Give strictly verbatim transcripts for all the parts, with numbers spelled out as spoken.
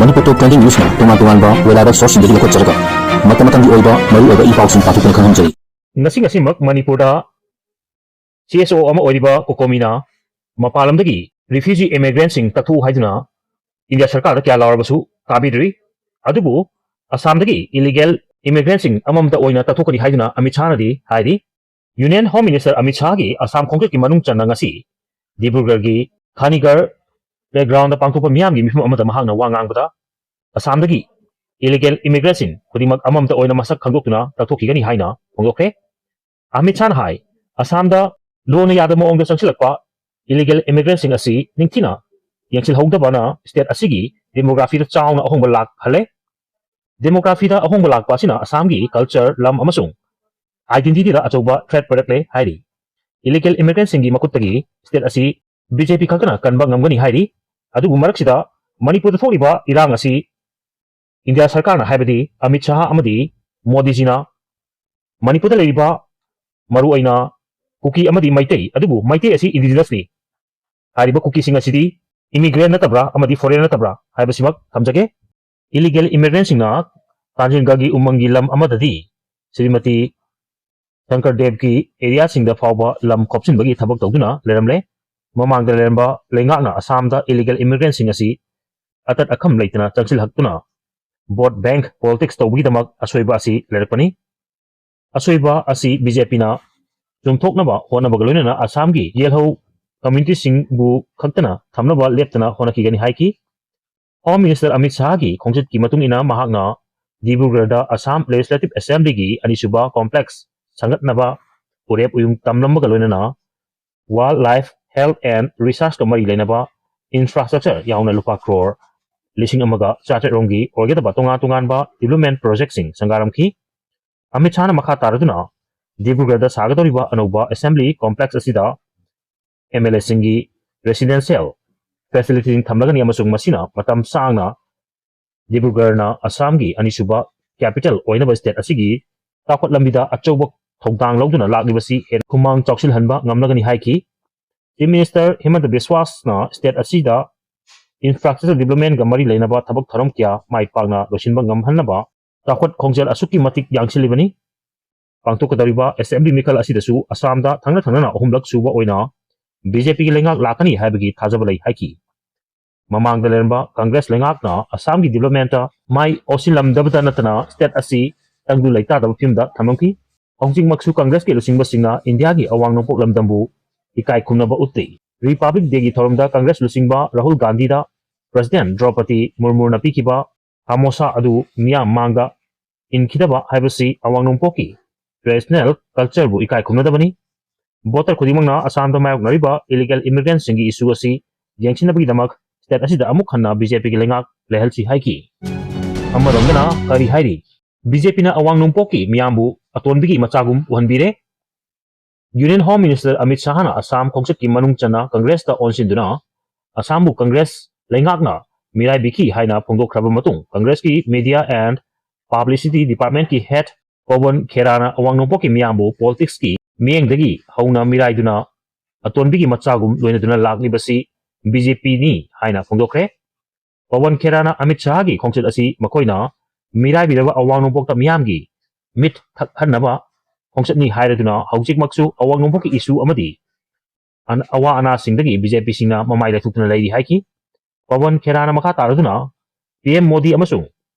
ꯃꯅꯤꯄꯨꯔ ꯇꯣꯞ twenty ꯅ꯭ꯌꯨꯁꯅ ꯇꯣꯉꯥꯟ ꯇꯣꯉꯥꯟꯕ reliable ꯁꯣꯔꯁꯁꯤꯡꯗꯒꯤ ꯂꯧꯈꯠꯆꯔꯒ ꯃꯇꯝ ꯃꯇꯝꯒꯤ ꯑꯣꯏꯕ ꯃꯔꯨꯑꯣꯏꯕ ꯏ ꯄꯥꯎꯁꯤꯡ ꯄꯥꯊꯣꯛꯇꯨꯅ ꯈꯪꯍꯟꯖꯔꯤ꯫ ꯉꯁꯤ ꯉꯁꯤꯃꯛ ꯃꯅꯤꯄꯨꯔꯗ ꯁꯤ ꯑꯦꯁ ꯑꯣ ꯑꯃ ꯑꯣꯏꯔꯤꯕ ꯀꯣꯀꯣꯃꯤꯅ ꯃꯄꯥꯟ ꯂꯝꯗꯒꯤ ꯔꯤꯐ꯭ꯌꯨꯖꯤ ꯏꯃꯤꯒ꯭ꯔꯦꯟꯁꯤꯡ ꯇꯛꯊꯣꯛꯎ ꯍꯥꯏꯗꯨꯅ ꯏꯟꯗꯤꯌꯥ ꯁꯔꯀꯥꯔꯗ ꯀꯌꯥ ꯂꯥꯎꯔꯕꯁꯨ ꯇꯥꯕꯤꯗ꯭ꯔꯤ꯫ ꯑꯗꯨꯕꯨ ꯑꯁꯥꯝꯗꯒꯤ ꯏꯂꯤꯒꯦꯜ ꯏꯃꯤꯒ꯭ꯔꯦꯟꯁꯤꯡ ꯑꯃꯃꯝꯇ ꯑꯣꯏꯅ ꯇꯛꯊꯣꯛꯀꯅꯤ ꯍꯥꯏꯗꯨꯅ ꯑꯃꯤꯠ ꯁꯥꯍꯅꯗꯤ ꯍꯥꯏꯔꯤ꯫ ꯌꯨꯅꯤꯌꯟ ꯍꯣꯝ ꯃꯤꯅꯤꯁꯇꯔ ꯑꯃꯤꯠ ꯁꯥꯍꯒꯤ ꯑꯁꯥꯝ ꯈꯣꯡꯆꯠꯀꯤ ꯃꯅꯨꯡ ꯆꯟꯅ ꯉꯁꯤ ꯗꯤꯕ꯭ꯔꯨꯒꯔꯒꯤ ꯈꯥꯅꯤꯒꯔ ꯄ꯭ꯂꯦꯒ꯭ꯔꯥꯎꯟꯗ ꯄꯥꯡꯊꯣꯛꯄ ꯃꯤꯌꯥꯝꯒꯤ ꯃꯤꯐꯝ ꯑꯃꯗ ꯃꯍꯥꯛꯅ ꯋꯥ ꯉꯥꯡꯕꯗ, ꯑꯁꯥꯝꯗꯒꯤ ꯏꯂꯤꯒꯦꯜ ꯏꯃꯤꯒ꯭ꯔꯦꯟꯁꯤꯡ ꯈꯨꯗꯤꯡꯃꯛ ꯑꯃꯃꯝꯇ ꯑꯣꯏꯅ ꯃꯁꯛ ꯈꯪꯗꯣꯛꯇꯨꯅ ꯇꯛꯊꯣꯛꯈꯤꯒꯅꯤ ꯍꯥꯏꯅ ꯐꯣꯡꯗꯣꯛꯈ꯭ꯔꯦ꯫ ꯑꯃꯤꯠ ꯁꯥꯍꯅ ꯍꯥꯏ, ꯑꯁꯥꯝꯗ ꯂꯣꯟꯅ ꯌꯥꯗꯕ ꯃꯑꯣꯡꯗ ꯆꯪꯁꯤꯜꯂꯛꯄ ꯏꯂꯤꯒꯦꯜ ꯏꯃꯤꯒ꯭ꯔꯦꯟꯁꯤꯡ ꯑꯁꯤ ꯅꯤꯡꯊꯤꯅ ꯌꯦꯡꯁꯤꯜꯍꯧꯗꯕꯅ ꯁ꯭ꯇꯦꯠ ꯑꯁꯤꯒꯤ ꯗꯦꯃꯣꯒ꯭ꯔꯥꯐꯤꯗ ꯆꯥꯎꯅ ꯑꯍꯣꯡꯕ ꯂꯥꯛꯍꯜꯂꯦ꯫ ꯗꯦꯃꯣꯒ꯭ꯔꯥꯐꯤꯗ ꯑꯍꯣꯡꯕ ꯂꯥꯛꯄ ꯑꯁꯤꯅ ꯑꯁꯥꯝꯒꯤ ꯀꯜꯆꯔ, ꯂꯝ ꯑꯃꯁꯨꯡ ꯑꯥꯏꯗꯦꯟꯇꯤꯇꯤꯗ ꯑꯆꯧꯕ ꯊ꯭ꯔꯦꯠ ꯑꯣꯏꯔꯛꯂꯦ ꯍꯥꯏꯔꯤ꯫ ꯏꯂꯤꯒꯦꯜ ꯏꯃꯤꯒ꯭ꯔꯦꯟꯁꯤꯡꯒꯤ ꯃꯈꯨꯠꯇꯒꯤ ꯁ꯭ꯇꯦꯠ ꯑꯁꯤ ꯕꯤ ꯖꯦ ꯄꯤ ꯈꯛꯇꯅ ꯀꯟꯕ ꯉꯝꯒꯅꯤ ꯍꯥꯏꯔꯤ꯫ ꯑꯗꯨꯕꯨ ꯃꯔꯛꯁꯤꯗ ꯃꯅꯤꯄꯨꯔꯗ ꯊꯣꯛꯂꯤꯕ ꯏꯔꯥꯡ ꯑꯁꯤ ꯏꯟꯗꯤꯌꯥ ꯁꯔꯀꯥꯔꯅ, ꯍꯥꯏꯕꯗꯤ ꯑꯃꯤꯠ ꯁꯥꯍ ꯑꯃꯗꯤ ꯃꯣꯗꯤꯖꯤꯅ ꯃꯅꯤꯄꯨꯔꯗ ꯂꯩꯔꯤꯕ ꯃꯔꯨꯑꯣꯏꯅ ꯀꯨꯀꯤ ꯑꯃꯗꯤ ꯃꯩꯇꯩ, ꯑꯗꯨꯕꯨ ꯃꯩꯇꯩ ꯑꯁꯤ ꯏꯟꯗꯤꯖꯤꯅꯁꯅꯤ ꯍꯥꯏꯔꯤꯕ ꯀꯨꯀꯤꯁꯤꯡ ꯑꯁꯤꯗꯤ ꯏꯃꯤꯒ꯭ꯔꯦꯟ ꯅꯠꯇꯕ꯭ꯔꯥ ꯑꯃꯗꯤ ꯐꯣꯔꯦꯟ ꯅꯠꯇꯕ꯭ꯔꯥ ꯍꯥꯏꯕꯁꯤꯃꯛ ꯊꯝꯖꯒꯦ꯫ ꯏꯂꯤꯒꯦꯜ ꯏꯃꯤꯒ꯭ꯔꯦꯟꯁꯤꯡꯅ ꯇꯥꯟꯖꯤꯟꯒꯒꯤ ꯎꯃꯪꯒꯤ ꯂꯝ ꯑꯃꯗꯗꯤ ꯁ꯭ꯔꯤꯃꯇꯤ ꯁꯪꯀꯔ ꯗꯦꯕꯀꯤ ꯑꯦꯔꯤꯌꯥꯁꯤꯡꯗ ꯐꯥꯎꯕ ꯂꯝ ꯈꯣꯞꯆꯤꯟꯕꯒꯤ ꯊꯕꯛ ꯇꯧꯗꯨꯅ ꯂꯩꯔꯝꯂꯦ꯫ ꯃꯃꯥꯡꯗ ꯂꯩꯔꯝꯕ ꯂꯩꯉꯥꯛꯅ ꯑꯁꯥꯝꯗ ꯏꯂꯤꯒꯦꯜ ꯏꯃꯤꯒ꯭ꯔꯦꯟꯁꯤꯡ ꯑꯁꯤ ꯑꯇꯠ ꯑꯈꯝ ꯂꯩꯇꯅ ꯆꯪꯁꯤꯜꯂꯛꯇꯨꯅ ꯚꯣꯠ ꯕꯦꯡꯛ ꯄꯣꯂꯤꯇꯤꯛꯁ ꯇꯧꯕꯒꯤꯗꯃꯛ ꯑꯁꯣꯏꯕ ꯑꯁꯤ ꯂꯩꯔꯛꯄꯅꯤ꯫ ꯑꯁꯣꯏꯕ ꯑꯁꯤ ꯕꯤ ꯖꯦ ꯄꯤꯅ ꯆꯨꯝꯊꯣꯛꯅꯕ ꯍꯣꯠꯅꯕꯒ ꯂꯣꯏꯅꯅ ꯑꯁꯥꯝꯒꯤ ꯌꯦꯜꯍꯧ ꯀꯝꯃ꯭ꯌꯨꯅꯤꯇꯤꯁꯤꯡꯕꯨ ꯈꯛꯇꯅ ꯊꯝꯅꯕ ꯂꯦꯞꯇꯅ ꯍꯣꯠꯅꯈꯤꯒꯅꯤ ꯍꯥꯏꯈꯤ꯫ ꯍꯣꯝ ꯃꯤꯅꯤꯁꯇꯔ ꯑꯃꯤꯠ ꯁꯥꯍꯒꯤ ꯈꯣꯡꯆꯠꯀꯤ ꯃꯇꯨꯡ ꯏꯟꯅ ꯃꯍꯥꯛꯅ ꯗꯤꯕ꯭ꯔꯨꯒꯔꯗ ꯑꯁꯥꯝ ꯂꯦꯖꯤꯁꯂꯦꯇꯤꯚ ꯑꯦꯁꯦꯝꯕ꯭ꯂꯤꯒꯤ ꯑꯅꯤꯁꯨꯕ ꯀꯣꯝꯄ꯭ꯂꯦꯛꯁ ꯁꯪꯒꯠꯅꯕ ꯎꯔꯦꯞ ꯎꯌꯨꯡ ꯇꯝꯂꯝꯕꯒ ꯂꯣꯏꯅꯅ ꯋꯥꯏꯜꯗ ꯂꯥꯏꯐ, ꯍꯦꯜꯊ ꯑꯦꯟ ꯔꯤꯁꯔꯆꯀ ꯃꯔꯤ ꯂꯩꯅꯕ ꯏꯟꯐ꯭ꯔꯥꯁ꯭ꯇ꯭ꯔꯛꯆꯔ ꯌꯥꯎꯅ ꯂꯨꯄꯥ ꯀ꯭ꯔꯣꯔ ꯂꯤꯁꯤꯡ ꯑꯃꯒ ꯆꯥꯇ꯭ꯔꯦꯠ ꯔꯣꯝꯒꯤ ꯑꯣꯏꯒꯗꯕ ꯇꯣꯉꯥꯟ ꯇꯣꯉꯥꯟꯕ ꯗꯤꯕ꯭ꯂꯞꯃꯦꯟ ꯄ꯭ꯔꯣꯖꯦꯛꯁꯤꯡ ꯁꯪꯒꯥꯔꯝꯈꯤ꯫ ꯑꯃꯤꯠ ꯁꯥꯍꯅ ꯃꯈꯥ ꯇꯥꯔꯗꯨꯅ ꯗꯤꯕ꯭ꯔꯨꯒꯔꯗ ꯁꯥꯒꯗꯧꯔꯤꯕ ꯑꯅꯧꯕ ꯑꯦꯁꯦꯝꯕ꯭ꯂꯤ ꯀꯣꯝꯄ꯭ꯂꯦꯛꯁ ꯑꯁꯤꯗ ꯑꯦꯝ ꯑꯦꯜ ꯑꯦꯁꯤꯡꯒꯤ ꯔꯦꯁꯤꯗꯦꯟꯁꯤꯌꯦꯜ ꯐꯦꯁꯤꯂꯤꯇꯤꯁꯤꯡ ꯊꯝꯂꯒꯅꯤ ꯑꯃꯁꯨꯡ ꯃꯁꯤꯅ ꯃꯇꯝ ꯁꯥꯡꯅ ꯗꯤꯕ꯭ꯔꯨꯒꯔꯅ ꯑꯁꯥꯝꯒꯤ ꯑꯅꯤꯁꯨꯕ ꯀꯦꯄꯤꯇꯦꯜ ꯑꯣꯏꯅꯕ ꯁ꯭ꯇꯦꯠ ꯑꯁꯤꯒꯤ ꯆꯥꯎꯈꯠ ꯂꯝꯕꯤꯗ ꯑꯆꯧꯕ ꯊꯧꯗꯥꯡ ꯂꯧꯗꯨꯅ ꯂꯥꯛꯂꯤꯕꯁꯤ ꯍꯦꯟꯅ ꯈꯨꯃꯥꯡ ꯆꯥꯎꯁꯤꯜꯍꯟꯕ ꯉꯝꯂꯒꯅꯤ ꯍꯥꯏꯈꯤ꯫ ꯆꯤꯐ ꯃꯤꯅꯤꯁꯇꯔ ꯍꯤꯃꯟꯇ ꯕꯤꯁ꯭ꯋꯥꯁꯅ ꯁ꯭ꯇꯦꯠ ꯑꯁꯤꯗ infrastructure developmentꯒ ꯃꯔꯤ ꯂꯩꯅꯕ ꯊꯕꯛ ꯊꯧꯔꯝ ꯀꯌꯥ ꯃꯥꯏ ꯄꯥꯛꯅ ꯂꯣꯏꯁꯤꯟꯕ ꯉꯝꯍꯟꯅꯕ ꯆꯥꯎꯈꯠ ꯈꯣꯡꯖꯦꯜ ꯑꯁꯨꯛꯀꯤ ꯃꯇꯤꯛ ꯌꯥꯡꯁꯤꯜꯂꯤꯕꯅꯤ꯫ ꯄꯥꯡꯊꯣꯛꯀꯗꯧꯔꯤꯕ assembly ꯃꯤꯈꯜ ꯑꯁꯤꯗꯁꯨ ꯑꯁꯥꯝꯗ ꯊꯪꯅ ꯊꯪꯅꯅ ꯑꯍꯨꯝꯂꯛ ꯁꯨꯕ ꯑꯣꯏꯅ BJPꯒꯤ ꯂꯩꯉꯥꯛ ꯂꯥꯛꯀꯅꯤ ꯍꯥꯏꯕꯒꯤ ꯊꯥꯖꯕ ꯂꯩ ꯍꯥꯏꯈꯤ꯫ ꯃꯃꯥꯡꯗ ꯂꯩꯔꯝꯕ Congress ꯂꯩꯉꯥꯛꯅ ꯑꯁꯥꯝꯒꯤ developmentꯇ ꯃꯥꯏ ꯑꯣꯟꯁꯤꯜꯂꯝꯗꯕꯇ ꯅꯠꯇꯅ state ꯑꯁꯤ ꯇꯪꯗꯨ ꯂꯩꯇꯥꯗꯕ ꯐꯤꯕꯝꯗ ꯊꯝꯂꯝꯈꯤ꯫ ꯍꯧꯖꯤꯛꯃꯛꯁꯨ Congressꯀꯤ ꯂꯨꯆꯤꯡꯕꯁꯤꯡꯅ ꯏꯟꯗꯤꯌꯥꯒꯤ ꯑꯋꯥꯡ ꯅꯣꯡꯄꯣꯛ ꯂꯝꯗꯝꯕꯨ ꯏꯀꯥꯏ ꯈꯨꯝꯅꯕ ꯎꯠꯂꯤ꯫ Republic Dayꯒꯤ ꯊꯧꯔꯝꯗ Congress ꯂꯨꯆꯤꯡꯕ ꯔꯥꯍꯨꯜ ꯒꯥꯟꯙꯤꯗ President ꯗ꯭ꯔꯧꯄꯗꯤ ꯃꯨꯔꯃꯨꯅ ꯄꯤꯈꯤꯕ ꯁꯃꯣꯁꯥ ꯑꯗꯨ ꯃꯤꯌꯥꯝ ꯃꯥꯡꯗ ꯏꯟꯈꯤꯗꯕ ꯍꯥꯏꯕꯁꯤ ꯑꯋꯥꯡ ꯅꯣꯡꯄꯣꯛꯀꯤ traditional cultureꯕꯨ ꯏꯀꯥꯏ ꯈꯨꯝꯅꯗꯕꯅꯤ꯫ Voter ꯈꯨꯗꯤꯡꯃꯛꯅ ꯑꯁꯥꯝꯗ ꯃꯥꯌꯣꯛꯅꯔꯤꯕ illegal immigrantꯁꯤꯡꯒꯤ issue ꯑꯁꯤ ꯌꯦꯡꯁꯤꯟꯅꯕꯒꯤꯗꯃꯛ state ꯑꯁꯤꯗ ꯑꯃꯨꯛ ꯍꯟꯅ BJPꯒꯤ ꯂꯩꯉꯥꯛ ꯂꯩꯍꯜꯁꯤ ꯍꯥꯏꯈꯤ꯫ ꯑꯃꯔꯣꯝꯗꯅ ꯀꯔꯤ ꯍꯥꯏꯔꯤ? BJPꯅ ꯑꯋꯥꯡ ꯅꯣꯡꯄꯣꯛꯀꯤ ꯃꯤꯌꯥꯝꯕꯨ ꯑꯇꯣꯟꯕꯤꯒꯤ ꯃꯆꯥꯒꯨꯝ ꯎꯍꯟꯕꯤꯔꯦ꯫ Union Home Minister Amit ꯁꯥꯍꯅ Assam ꯈꯣꯡꯆꯠꯀꯤ ꯃꯅꯨꯡ ꯆꯟꯅ Congressꯇ ꯑꯣꯟꯁꯤꯟꯗꯨꯅ ꯑꯁꯥꯝꯕꯨ Congress ꯂꯩꯉꯥꯛꯅ ꯃꯤꯔꯥꯏꯕꯤꯈꯤ ꯍꯥꯏꯅ ꯐꯣꯡꯗꯣꯛꯈ꯭ꯔꯕ ꯃꯇꯨꯡ, Congressꯀꯤ Media and Publicity Departmentꯀꯤ head Pawan ꯈꯦꯔꯥꯅ ꯑꯋꯥꯡ ꯅꯣꯡꯄꯣꯛꯀꯤ ꯃꯤꯌꯥꯝꯕꯨ politicsꯀꯤ ꯃꯤꯠꯌꯦꯡꯗꯒꯤ ꯍꯧꯅ ꯃꯤꯔꯥꯏꯗꯨꯅ ꯑꯇꯣꯟꯕꯤꯒꯤ ꯃꯆꯥꯒꯨꯝ ꯂꯣꯏꯅꯗꯨꯅ ꯂꯥꯛꯂꯤꯕꯁꯤ BJPꯅꯤ ꯍꯥꯏꯅ ꯐꯣꯡꯗꯣꯛꯈ꯭ꯔꯦ꯫ ꯄꯋꯟ ꯈꯦꯔꯥꯅ ꯑꯃꯤꯠ ꯁꯥꯍꯒꯤ ꯈꯣꯡꯆꯠ ꯑꯁꯤ ꯃꯈꯣꯏꯅ ꯃꯤꯔꯥꯏꯕꯤꯔꯕ ꯑꯋꯥꯡ ꯅꯣꯡꯄꯣꯛꯇ ꯃꯤꯌꯥꯝꯒꯤ ꯃꯤꯠ ꯊꯛꯍꯟꯅꯕ ꯈꯣꯡꯆꯠꯅꯤ ꯍꯥꯏꯔꯗꯨꯅ ꯍꯧꯖꯤꯛꯃꯛꯁꯨ ꯑꯋꯥꯡ ꯅꯣꯡꯄꯣꯛꯀꯤ issue ꯑꯃꯗꯤ ꯑꯟ-, ꯑꯋꯥ ꯑꯅꯥꯁꯤꯡꯗꯒꯤ BJPꯁꯤꯡꯅ ꯃꯃꯥꯏ ꯂꯩꯊꯣꯛꯇꯨꯅ ꯂꯩꯔꯤ ꯍꯥꯏꯈꯤ꯫ ꯄꯋꯟ ꯈꯦꯔꯥꯅ ꯃꯈꯥ ꯇꯥꯔꯗꯨꯅ PM ꯃꯣꯗꯤ ꯑꯃꯁꯨꯡ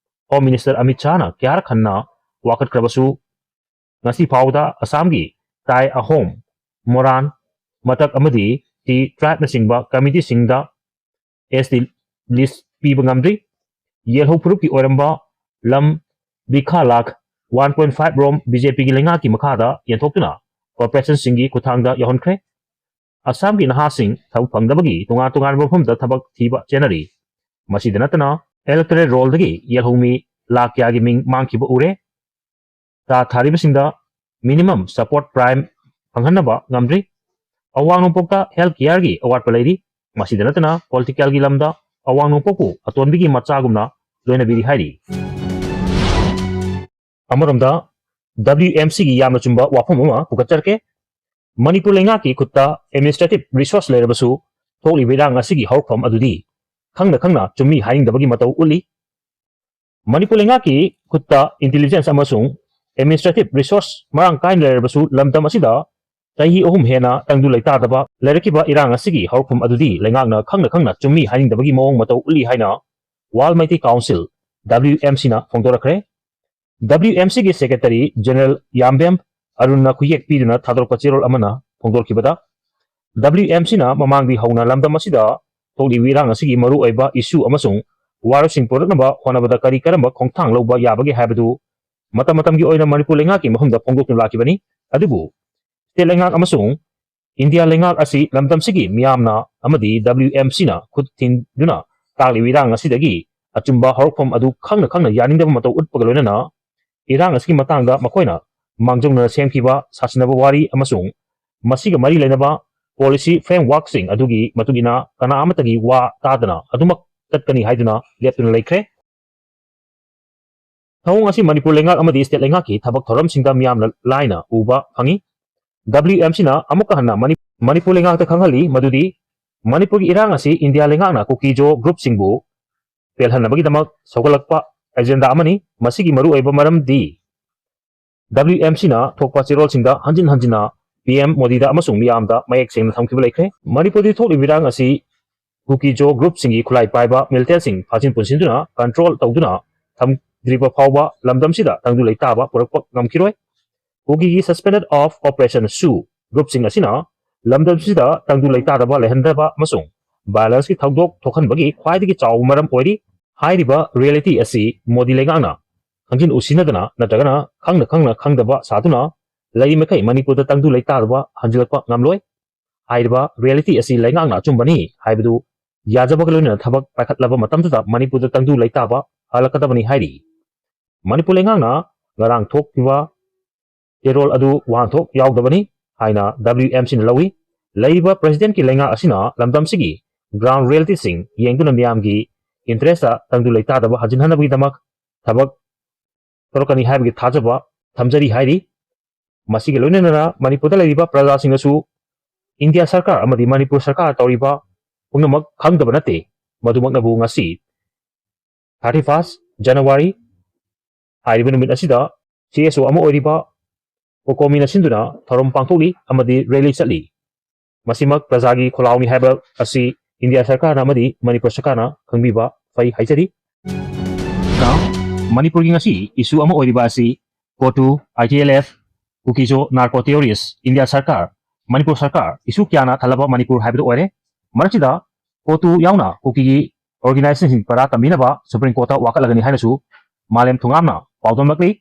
Home Minister ꯑꯃꯤꯠ ꯁꯥꯍꯅ ꯀꯌꯥꯔꯛ ꯍꯟꯅ ꯋꯥꯀꯠꯈ꯭ꯔꯕꯁꯨ ꯉꯁꯤ ꯐꯥꯎꯕꯗ ꯑꯁꯥꯝꯒꯤ ꯇꯥꯏ, ꯑꯍꯣꯝ, ꯃꯣꯔꯥꯟ, ꯃꯇꯛ ꯑꯃꯗꯤ ꯇꯤ tribeꯅꯆꯤꯡꯕ communityꯁꯤꯡꯗ ST list ꯄꯤꯕ ꯉꯝꯗ꯭ꯔꯤ꯫ ꯌꯦꯜꯍꯧ ꯐꯨꯔꯨꯞꯀꯤ ꯑꯣꯏꯔꯝꯕ ꯂꯝ ꯕꯤꯈꯥ ꯂꯥꯈ one point five ꯔꯣꯝ BJPꯒꯤ ꯂꯩꯉꯥꯛꯀꯤ ꯃꯈꯥꯗ ꯌꯦꯟꯊꯣꯛꯇꯨꯅ corporationꯁꯤꯡꯒꯤ ꯈꯨꯠꯊꯥꯡꯗ ꯌꯧꯍꯟꯈ꯭ꯔꯦ꯫ ꯑꯁꯥꯝꯒꯤ ꯅꯍꯥꯁꯤꯡ ꯊꯕꯛ ꯐꯪꯗꯕꯒꯤ ꯇꯣꯉꯥꯟ ꯇꯣꯉꯥꯟꯕ ꯃꯐꯝꯗ ꯊꯕꯛ ꯊꯤꯕ ꯆꯦꯟꯅꯔꯤ꯫ ꯃꯁꯤꯗ ꯅꯠꯇꯅ electoral rollꯗꯒꯤ ꯌꯦꯜꯍꯧ ꯃꯤ ꯂꯥꯈ ꯀꯌꯥꯒꯤ ꯃꯤꯡ ꯃꯥꯡꯈꯤꯕ ꯎꯔꯦ꯫ ꯇꯥ ꯊꯥꯔꯤꯕꯁꯤꯡꯗ minimum support price ꯐꯪꯍꯟꯅꯕ ꯉꯝꯗ꯭ꯔꯤ꯫ ꯑꯋꯥꯡ ꯅꯣꯡꯄꯣꯛꯇ health careꯒꯤ ꯑꯋꯥꯠꯄ ꯂꯩꯔꯤ꯫ ꯃꯁꯤꯗ ꯅꯠꯇꯅ politicalꯒꯤ ꯂꯝꯗ ꯑꯋꯥꯡ ꯅꯣꯡꯄꯣꯛꯄꯨ ꯑꯇꯣꯟꯕꯤꯒꯤ ꯃꯆꯥꯒꯨꯝꯅ ꯂꯣꯏꯅꯕꯤꯔꯤ ꯍꯥꯏꯔꯤ꯫ ꯑꯃꯔꯣꯝꯗ WMCꯒꯤ ꯌꯥꯝꯅ ꯆꯨꯝꯕ ꯋꯥꯐꯝ ꯑꯃ ꯄꯨꯈꯠꯆꯔꯛꯀꯦ꯫ ꯃꯅꯤꯄꯨꯔ ꯂꯩꯉꯥꯛꯀꯤ ꯈꯨꯠꯇ administrative resource ꯂꯩꯔꯕꯁꯨ ꯊꯣꯛꯂꯤꯕ ꯏꯔꯥꯡ ꯑꯁꯤꯒꯤ ꯍꯧꯔꯛꯐꯝ ꯑꯗꯨꯗꯤ ꯈꯪꯅ ꯈꯪꯅ ꯆꯨꯝꯃꯤ ꯍꯥꯏꯅꯤꯡꯗꯕꯒꯤ ꯃꯇꯧ ꯎꯠꯂꯤ꯫ ꯃꯅꯤꯄꯨꯔ ꯂꯩꯉꯥꯛꯀꯤ ꯈꯨꯠꯇ intelligence ꯑꯃꯁꯨꯡ administrative resource ꯃꯔꯥꯡ ꯀꯥꯏꯅ ꯂꯩꯔꯕꯁꯨ, ꯂꯝꯗꯝ ꯑꯁꯤꯗ ꯆꯍꯤ ꯑꯍꯨꯝ ꯍꯦꯟꯅ ꯇꯪꯗꯨ ꯂꯩꯇꯥꯗꯕ ꯂꯩꯔꯛꯈꯤꯕ ꯏꯔꯥꯡ ꯑꯁꯤꯒꯤ ꯍꯧꯔꯛꯐꯝ ꯑꯗꯨꯗꯤ ꯂꯩꯉꯥꯛꯅ ꯈꯪꯅ ꯈꯪꯅ ꯆꯨꯝꯃꯤ ꯍꯥꯏꯅꯤꯡꯗꯕꯒꯤ ꯃꯑꯣꯡ ꯃꯇꯧ ꯎꯠꯂꯤ ꯍꯥꯏꯅ World Meitei Council, W M C ꯅ ꯐꯣꯡꯗꯣꯔꯛꯈ꯭ꯔꯦ꯫ W M C ꯒꯤ Secretary General ꯌꯥꯝꯕꯦꯝ ꯑꯔꯨꯟꯅ ꯈꯨꯌꯦꯛ ꯄꯤꯗꯨꯅ ꯊꯥꯗꯣꯔꯛꯄ ꯆꯦꯔꯣꯜ ꯑꯃꯅ ꯐꯣꯡꯗꯣꯔꯛꯈꯤꯕꯗ, W M C ꯅ ꯃꯃꯥꯡꯗꯤ ꯍꯧꯅ ꯂꯝꯗꯝ ꯑꯁꯤꯗ ꯊꯣꯛꯂꯤꯕ ꯏꯔꯥꯡ ꯑꯁꯤꯒꯤ ꯃꯔꯨꯑꯣꯏꯕ issue ꯑꯃꯁꯨꯡ ꯋꯥꯔꯣꯜꯁꯤꯡ ꯄꯨꯔꯛꯅꯕ ꯍꯣꯠꯅꯕꯗ ꯀꯔꯤ ꯀꯔꯝꯕ ꯈꯣꯡꯊꯥꯡ ꯂꯧꯕ ꯌꯥꯕꯒꯦ ꯍꯥꯏꯕꯗꯨ ꯃꯇꯝ ꯃꯇꯝꯒꯤ ꯑꯣꯏꯅ ꯃꯅꯤꯄꯨꯔ ꯂꯩꯉꯥꯛꯀꯤ ꯃꯐꯝꯗ ꯐꯣꯡꯗꯣꯛꯇꯨꯅ ꯂꯥꯛꯈꯤꯕꯅꯤ꯫ ꯑꯗꯨꯕꯨ state ꯂꯩꯉꯥꯛ ꯑꯃꯁꯨꯡ ꯏꯟꯗꯤꯌꯥ ꯂꯩꯉꯥꯛ ꯑꯁꯤ ꯂꯝꯗꯝꯁꯤꯒꯤ ꯃꯤꯌꯥꯝꯅ ꯑꯃꯗꯤ W M C ꯅ ꯈꯨꯠ ꯊꯤꯟꯗꯨꯅ ꯇꯥꯛꯂꯤꯕ ꯏꯔꯥꯡ ꯑꯁꯤꯗꯒꯤ ꯑꯆꯨꯝꯕ ꯍꯧꯔꯛꯐꯝ ꯑꯗꯨ ꯈꯪꯅ ꯈꯪꯅ ꯌꯥꯅꯤꯡꯗꯕ ꯃꯇꯧ ꯎꯠꯄꯒ ꯂꯣꯏꯅꯅ ꯏꯔꯥꯡ ꯑꯁꯤꯒꯤ ꯃꯇꯥꯡꯗ ꯃꯈꯣꯏꯅ ꯃꯥꯡꯖꯧꯅꯅ ꯁꯦꯝꯈꯤꯕ ꯁꯥꯁꯤꯟꯅꯕ ꯋꯥꯔꯤ ꯑꯃꯁꯨꯡ ꯃꯁꯤꯒ ꯃꯔꯤ ꯂꯩꯅꯕ policy frameworkꯁꯤꯡ ꯑꯗꯨꯒꯤ ꯃꯇꯨꯡ ꯏꯟꯅ ꯀꯅꯥ ꯑꯃꯠꯇꯒꯤ ꯋꯥ ꯇꯥꯗꯅ ꯑꯗꯨꯃꯛ ꯆꯠꯀꯅꯤ ꯍꯥꯏꯗꯨꯅ ꯂꯦꯞꯇꯨꯅ ꯂꯩꯈ꯭ꯔꯦ꯫ ꯊꯧꯑꯣꯡ ꯑꯁꯤ ꯃꯅꯤꯄꯨꯔ ꯂꯩꯉꯥꯛ ꯑꯃꯗꯤ state ꯂꯩꯉꯥꯛꯀꯤ ꯊꯕꯛ ꯊꯧꯔꯝꯁꯤꯡꯗ ꯃꯤꯌꯥꯝꯅ ꯂꯥꯏꯅ ꯎꯕ ꯐꯪꯏ꯫ W M C ꯅ ꯑꯃꯨꯛꯀ ꯍꯟꯅ ꯃꯅꯤ-, ꯃꯅꯤꯄꯨꯔ ꯂꯩꯉꯥꯛꯇ ꯈꯪꯍꯜꯂꯤ ꯃꯗꯨꯗꯤ ꯃꯅꯤꯄꯨꯔꯒꯤ ꯏꯔꯥꯡ ꯑꯁꯤ ꯏꯟꯗꯤꯌꯥ ꯂꯩꯉꯥꯛꯅ ꯀꯨꯀꯤ ꯖꯣ groupꯁꯤꯡꯕꯨ ꯄꯦꯜꯍꯟꯅꯕꯒꯤꯗꯃꯛ ꯁꯧꯒꯠꯂꯛꯄ agenda ꯑꯃꯅꯤ꯫ ꯃꯁꯤꯒꯤ ꯃꯔꯨꯑꯣꯏꯕ ꯃꯔꯝꯗꯤ W M C ꯅ ꯊꯣꯛꯄ ꯆꯦꯔꯣꯜꯁꯤꯡꯗ ꯍꯟꯖꯤꯟ ꯍꯟꯖꯤꯟꯅ P M ꯃꯣꯗꯤꯗ ꯑꯃꯁꯨꯡ ꯃꯤꯌꯥꯝꯗ ꯃꯌꯦꯛ ꯁꯦꯡꯅ ꯊꯝꯈꯤꯕ ꯂꯩꯈ꯭ꯔꯦ꯫ ꯃꯅꯤꯄꯨꯔꯗ ꯊꯣꯛꯂꯤꯕ ꯏꯔꯥꯡ ꯑꯁꯤ ꯀꯨꯀꯤ ꯖꯣ groupꯁꯤꯡꯒꯤ ꯈꯨꯠꯂꯥꯏ ꯄꯥꯏꯕ militantꯁꯤꯡ ꯐꯥꯖꯤꯟ ꯄꯨꯟꯁꯤꯟꯗꯨꯅ control ꯇꯧꯗꯨꯅ ꯊꯝꯗ꯭ꯔꯤꯕ ꯐꯥꯎꯕ ꯂꯝꯗꯝꯁꯤꯗ ꯇꯪꯗꯨ ꯂꯩꯇꯥꯕ ꯄꯨꯔꯛꯄ ꯉꯝꯈꯤꯔꯣꯏ꯫ ꯀꯨꯀꯤꯒꯤ Suspended of Operation ꯁꯨ groupꯁꯤꯡ ꯑꯁꯤꯅ ꯂꯝꯗꯝꯁꯤꯗ ꯇꯪꯗꯨ ꯂꯩꯇꯥꯗꯕ ꯂꯩꯍꯟꯗꯕ ꯑꯃꯁꯨꯡ violenceꯀꯤ ꯊꯧꯗꯣꯛ ꯊꯣꯛꯍꯟꯕꯒꯤ ꯈ꯭ꯋꯥꯏꯗꯒꯤ ꯆꯥꯎꯕ ꯃꯔꯝ ꯑꯣꯏꯔꯤ꯫ ꯍꯥꯏꯔꯤꯕ reality ꯑꯁꯤ ꯃꯣꯗꯤ ꯂꯩꯉꯥꯛꯅ ꯈꯪꯖꯤꯟ ꯎꯁꯤꯟꯅꯗꯅ ꯅꯠꯇ꯭ꯔꯒꯅ ꯈꯪꯅ ꯈꯪꯅ ꯈꯪꯗꯕ ꯁꯥꯗꯨꯅ ꯂꯩꯔꯤꯃꯈꯩ ꯃꯅꯤꯄꯨꯔꯗ ꯇꯪꯗꯨ ꯂꯩꯇꯥꯗꯕ ꯍꯟꯖꯤꯜꯂꯛꯄ ꯉꯝꯂꯣꯏ꯫ ꯍꯥꯏꯔꯤꯕ reality ꯑꯁꯤ ꯂꯩꯉꯥꯛꯅ ꯑꯆꯨꯝꯕꯅꯤ ꯍꯥꯏꯕꯗꯨ ꯌꯥꯖꯕꯒ ꯂꯣꯏꯅꯅ ꯊꯕꯛ ꯄꯥꯏꯈꯠꯂꯕ ꯃꯇꯝꯗꯨꯗ ꯃꯅꯤꯄꯨꯔꯗ ꯇꯪꯗꯨ ꯂꯩꯇꯥꯕ ꯍꯜꯂꯛꯀꯗꯕꯅꯤ ꯍꯥꯏꯔꯤ꯫ ꯃꯅꯤꯄꯨꯔ ꯂꯩꯉꯥꯛꯅ ꯉꯔꯥꯡ ꯊꯣꯛꯈꯤꯕ ꯆꯦꯔꯣꯜ ꯑꯗꯨ ꯋꯥꯍꯟꯊꯣꯛ ꯌꯥꯎꯗꯕꯅꯤ ꯍꯥꯏꯅ W M C ꯅ ꯂꯧꯏ꯫ ꯂꯩꯔꯤꯕ presidentꯀꯤ ꯂꯩꯉꯥꯛ ꯑꯁꯤꯅ ꯂꯝꯗꯝꯁꯤꯒꯤ ground realityꯁꯤꯡ ꯌꯦꯡꯗꯨꯅ ꯃꯤꯌꯥꯝꯒꯤ interestꯇ ꯇꯪꯗꯨ ꯂꯩꯇꯥꯗꯕ ꯍꯟꯖꯤꯟꯍꯟꯅꯕꯒꯤꯗꯃꯛ ꯊꯕꯛ ꯇꯧꯔꯛꯀꯅꯤ ꯍꯥꯏꯕꯒꯤ ꯊꯥꯖꯕ ꯊꯝꯖꯔꯤ ꯍꯥꯏꯔꯤ꯫ ꯃꯁꯤꯒ ꯂꯣꯏꯅꯅ ꯃꯅꯤꯄꯨꯔꯗ ꯂꯩꯔꯤꯕ ꯄ꯭ꯔꯖꯥꯁꯤꯡꯅꯁꯨ ꯏꯟꯗꯤꯌꯥ ꯁꯔꯀꯥꯔ ꯑꯃꯗꯤ ꯃꯅꯤꯄꯨꯔ ꯁꯔꯀꯥꯔ ꯇꯧꯔꯤꯕ ꯄꯨꯝꯅꯃꯛ ꯈꯪꯗꯕ ꯅꯠꯇꯦ꯫ ꯃꯗꯨꯃꯛꯅꯕꯨ ꯉꯁꯤ thirty first January ꯍꯥꯏꯔꯤꯕ ꯅꯨꯃꯤꯠ ꯑꯁꯤꯗ CSO ꯑꯃ ꯑꯣꯏꯔꯤꯕ COCOMIꯅ ꯁꯤꯟꯗꯨꯅ ꯊꯧꯔꯝ ꯄꯥꯡꯊꯣꯛꯂꯤ ꯑꯃꯗꯤ rally ꯆꯠꯂꯤ꯫ ꯃꯁꯤꯃꯛ ꯄ꯭ꯔꯖꯥꯒꯤ ꯈꯣꯜꯂꯥꯎꯅꯤ ꯍꯥꯏꯕ ꯑꯁꯤ ꯏꯟꯗꯤꯌꯥ ꯁꯔꯀꯥꯔꯅ ꯑꯃꯗꯤ ꯃꯅꯤꯄꯨꯔ ꯁꯔꯀꯥꯔꯅ ꯈꯪꯕꯤꯕ ꯐꯩ ꯍꯥꯏꯖꯔꯤ꯫ ꯃꯅꯤꯄꯨꯔꯒꯤ ꯉꯁꯤ issue ꯑꯃ ꯑꯣꯏꯔꯤꯕ ꯑꯁꯤ COTU, ITLF, ꯀꯨꯀꯤꯖꯣ narco terrorist, India ꯁꯔꯀꯥꯔ, ꯃꯅꯤꯄꯨꯔ ꯁꯔꯀꯥꯔ, issue ꯀꯌꯥꯅ ꯊꯜꯂꯕ ꯃꯅꯤꯄꯨꯔ ꯍꯥꯏꯕꯗꯨ ꯑꯣꯏꯔꯦ꯫ ꯃꯔꯛꯁꯤꯗ COTU ꯌꯥꯎꯅ ꯀꯨꯀꯤꯒꯤ organisationꯁꯤꯡ ꯄꯔꯥ ꯇꯝꯕꯤꯅꯕ Supreme Courtꯇ ꯋꯥꯀꯠꯂꯒꯅꯤ ꯍꯥꯏꯅꯁꯨ ꯃꯥꯂꯦꯝ ꯊꯣꯉꯥꯝꯅ ꯄꯥꯎꯗꯝꯂꯛꯂꯤ꯫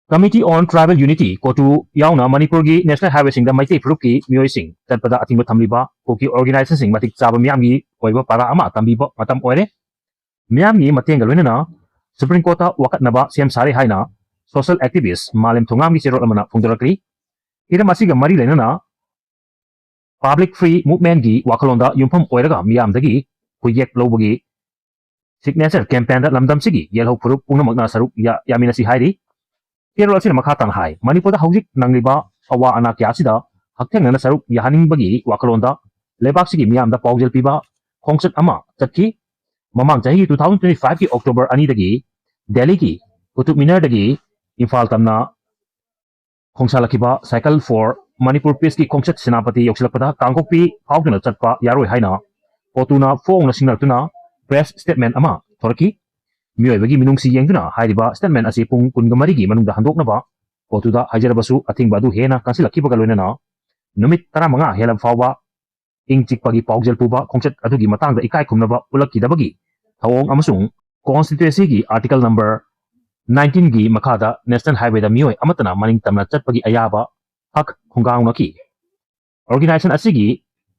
Committee on Tribal Unity, COTU ꯌꯥꯎꯅ ꯃꯅꯤꯄꯨꯔꯒꯤ national highwayꯁꯤꯡꯗ ꯃꯩꯇꯩ ꯐꯨꯔꯨꯞꯀꯤ ꯃꯤꯑꯣꯏꯁꯤꯡ ꯆꯠꯄꯗ ꯑꯊꯤꯡꯕ ꯊꯝꯂꯤꯕ ꯀꯨꯀꯤ organisationꯁꯤꯡ ꯃꯇꯤꯛ ꯆꯥꯕ ꯃꯤꯌꯥꯝꯒꯤ ꯑꯣꯏꯕ ꯄꯥꯔꯥ ꯑꯃ ꯇꯝꯕꯤꯕ ꯃꯇꯝ ꯑꯣꯏꯔꯦ꯫ ꯃꯤꯌꯥꯝꯒꯤ ꯃꯇꯦꯡꯒ ꯂꯣꯏꯅꯅ Supreme Courtꯇ ꯋꯥꯀꯠꯅꯕ ꯁꯦꯝ ꯁꯥꯔꯦ ꯍꯥꯏꯅ social activist ꯃꯥꯂꯦꯝ ꯊꯣꯉꯥꯝꯒꯤ ꯆꯦꯔꯣꯜ ꯑꯃꯅ ꯐꯣꯡꯗꯣꯔꯛꯂꯤ꯫ ꯍꯤꯔꯝ ꯑꯁꯤꯒ ꯃꯔꯤ ꯂꯩꯅꯅ Public Free Movementꯀꯤ ꯋꯥꯈꯜꯂꯣꯟꯗ ꯌꯨꯝꯐꯝ ꯑꯣꯏꯔꯒ ꯃꯤꯌꯥꯝꯗꯒꯤ ꯈꯨꯌꯦꯛ ꯂꯧꯕꯒꯤ signature campaignꯗ ꯂꯝꯗꯝꯁꯤꯒꯤ ꯌꯦꯜꯍꯧ ꯐꯨꯔꯨꯞ ꯄꯨꯝꯅꯃꯛꯅ ꯁꯔꯨꯛ ꯌꯥ-, ꯌꯥꯃꯤꯟꯅꯁꯤ ꯍꯥꯏꯔꯤ꯫ ꯆꯦꯔꯣꯜ ꯑꯁꯤꯅ ꯃꯈꯥ ꯇꯥꯅ ꯍꯥꯏ, ꯃꯅꯤꯄꯨꯔꯗ ꯍꯧꯖꯤꯛ ꯅꯪꯂꯤꯕ ꯑꯋꯥ ꯑꯅꯥ ꯀꯌꯥ ꯑꯁꯤꯗ ꯍꯛꯊꯦꯡꯅꯅ ꯁꯔꯨꯛ ꯌꯥꯍꯟꯅꯤꯡꯕꯒꯤ ꯋꯥꯈꯜꯂꯣꯟꯗ ꯂꯩꯕꯥꯛꯁꯤꯒꯤ ꯃꯤꯌꯥꯝꯗ ꯄꯥꯎꯖꯦꯜ ꯄꯤꯕ ꯈꯣꯡꯆꯠ ꯑꯃ ꯆꯠꯈꯤ꯫ ꯃꯃꯥꯡ ꯆꯍꯤꯒꯤ two thousand twenty fiveꯀꯤ October ꯑꯅꯤꯗꯒꯤ ꯗꯦꯜꯂꯤꯒꯤ ꯀꯨꯇꯨꯕ ꯃꯤꯅꯔꯗꯒꯤ ꯏꯝꯐꯥꯜ ꯇꯝꯅ ꯈꯣꯡꯁꯥꯜꯂꯛꯈꯤꯕ Cycle for Manipur Peaceꯀꯤ ꯈꯣꯡꯆꯠ ꯁꯦꯅꯥꯄꯇꯤ ꯌꯧꯁꯤꯜꯂꯛꯄꯗ ꯀꯥꯡꯄꯣꯛꯄꯤ ꯐꯥꯎꯗꯨꯅ ꯆꯠꯄ ꯌꯥꯔꯣꯏ ꯍꯥꯏꯅ COTUꯅ ꯐꯣꯡꯅ ꯁꯤꯡꯅꯔꯛꯇꯨꯅ press statement ꯑꯃ ꯊꯣꯔꯛꯈꯤ꯫ ꯃꯤꯑꯣꯏꯕꯒꯤ ꯃꯤꯅꯨꯡꯁꯤ ꯌꯦꯡꯗꯨꯅ ꯍꯥꯏꯔꯤꯕ statement ꯑꯁꯤ ꯄꯨꯡ ꯀꯨꯟꯃꯔꯤꯒꯤ ꯃꯅꯨꯡꯗ ꯍꯟꯗꯣꯛꯅꯕ COTUꯗ ꯍꯥꯏꯖꯔꯕꯁꯨ ꯑꯊꯤꯡꯕ ꯑꯗꯨ ꯍꯦꯟꯅ ꯀꯟꯁꯤꯜꯂꯛꯈꯤꯕꯒ ꯂꯣꯏꯅꯅ ꯅꯨꯃꯤꯠ ꯇꯔꯥꯃꯉꯥ ꯍꯦꯜꯂꯕ ꯐꯥꯎꯕ ꯏꯪ ꯆꯤꯛꯄꯒꯤ ꯄꯥꯎꯖꯦꯜ ꯄꯨꯕ ꯈꯣꯡꯆꯠ ꯑꯗꯨꯒꯤ ꯃꯇꯥꯡꯗ ꯏꯀꯥꯏ ꯈꯨꯝꯅꯕ ꯎꯠꯂꯛꯈꯤꯗꯕꯒꯤ ꯊꯧꯑꯣꯡ ꯑꯃꯁꯨꯡ constituencyꯒꯤ article number nineteenꯒꯤ ꯃꯈꯥꯗ national highwayꯗ ꯃꯤꯑꯣꯏ ꯑꯃꯠꯇꯅ ꯃꯅꯤꯡ ꯇꯝꯅ ꯆꯠꯄꯒꯤ ꯑꯌꯥꯕ ꯍꯛ ꯈꯣꯡꯒꯥꯎꯅꯈꯤ꯫ Organisation ꯑꯁꯤꯒꯤ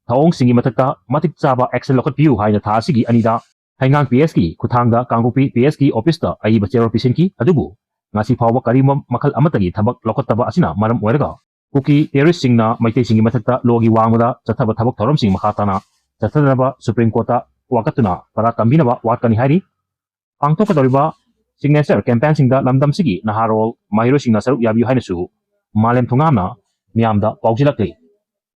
ꯊꯧꯑꯣꯡꯁꯤꯡꯒꯤ ꯃꯊꯛꯇ ꯃꯇꯤꯛ ꯆꯥꯕ action ꯂꯧꯈꯠꯄꯤꯌꯨ ꯍꯥꯏꯅ ꯊꯥ ꯑꯁꯤꯒꯤ ꯑꯅꯤꯗ ꯍꯩꯉꯥꯡ PSꯀꯤ ꯈꯨꯠꯊꯥꯡꯗ ꯀꯥꯡꯄꯣꯛꯄꯤ PSꯀꯤ officeꯇ ꯑꯏꯕ ꯆꯦꯔꯣꯜ ꯄꯤꯁꯤꯟꯈꯤ꯫ ꯑꯗꯨꯕꯨ ꯉꯁꯤ ꯐꯥꯎꯕ ꯀꯔꯤꯒꯨꯝꯕ ꯃꯈꯜ ꯑꯃꯠꯇꯒꯤ ꯊꯕꯛ ꯂꯧꯈꯠꯇꯕ ꯑꯁꯤꯅ ꯃꯔꯝ ꯑꯣꯏꯔꯒ ꯀꯨꯀꯤ terroristꯁꯤꯡꯅ ꯃꯩꯇꯩꯁꯤꯡꯒꯤ ꯃꯊꯛꯇ lawꯒꯤ ꯋꯥꯡꯃꯗ ꯆꯠꯊꯕ ꯊꯕꯛ ꯊꯧꯔꯝꯁꯤꯡ ꯃꯈꯥ ꯇꯥꯅ ꯆꯠꯊꯗꯅꯕ Supreme Courtꯇ ꯋꯥꯀꯠꯇꯨꯅ ꯄꯔꯥ ꯇꯝꯕꯤꯅꯕ ꯋꯥꯠꯀꯅꯤ ꯍꯥꯏꯔꯤ꯫ ꯄꯥꯡꯊꯣꯛꯀꯗꯧꯔꯤꯕ signature campaignꯁꯤꯡꯗ ꯂꯝꯗꯝꯁꯤꯒꯤ ꯅꯍꯥꯔꯣꯜ ꯃꯍꯩꯔꯣꯏꯁꯤꯡꯅ ꯁꯔꯨꯛ ꯌꯥꯕꯤꯌꯨ ꯍꯥꯏꯅꯁꯨ ꯃꯥꯂꯦꯝ ꯊꯣꯉꯥꯝꯅ ꯃꯤꯌꯥꯝꯗ ꯄꯥꯎꯖꯦꯜꯂꯛꯂꯤ꯫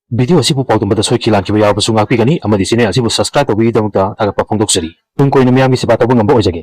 Video ꯑꯁꯤꯕꯨ ꯄꯥꯎꯗꯝꯕꯗ ꯁꯣꯏꯈꯤ ꯂꯥꯟꯈꯤꯕ ꯌꯥꯎꯔꯕꯁꯨ ꯉꯥꯛꯄꯤꯒꯅꯤ ꯑꯃꯗꯤ channel ꯑꯁꯤꯕꯨ subscribe ꯇꯧꯕꯤꯕꯒꯤꯗꯃꯛꯇ ꯊꯥꯒꯠꯄ ꯐꯣꯡꯗꯣꯛꯆꯔꯤ꯫ ꯇꯨꯡ ꯀꯣꯏꯅ ꯃꯤꯌꯥꯝꯒꯤ ꯁꯦꯕꯥ ꯇꯧꯕ ꯉꯝꯕ ꯑꯣꯏꯖꯒꯦ꯫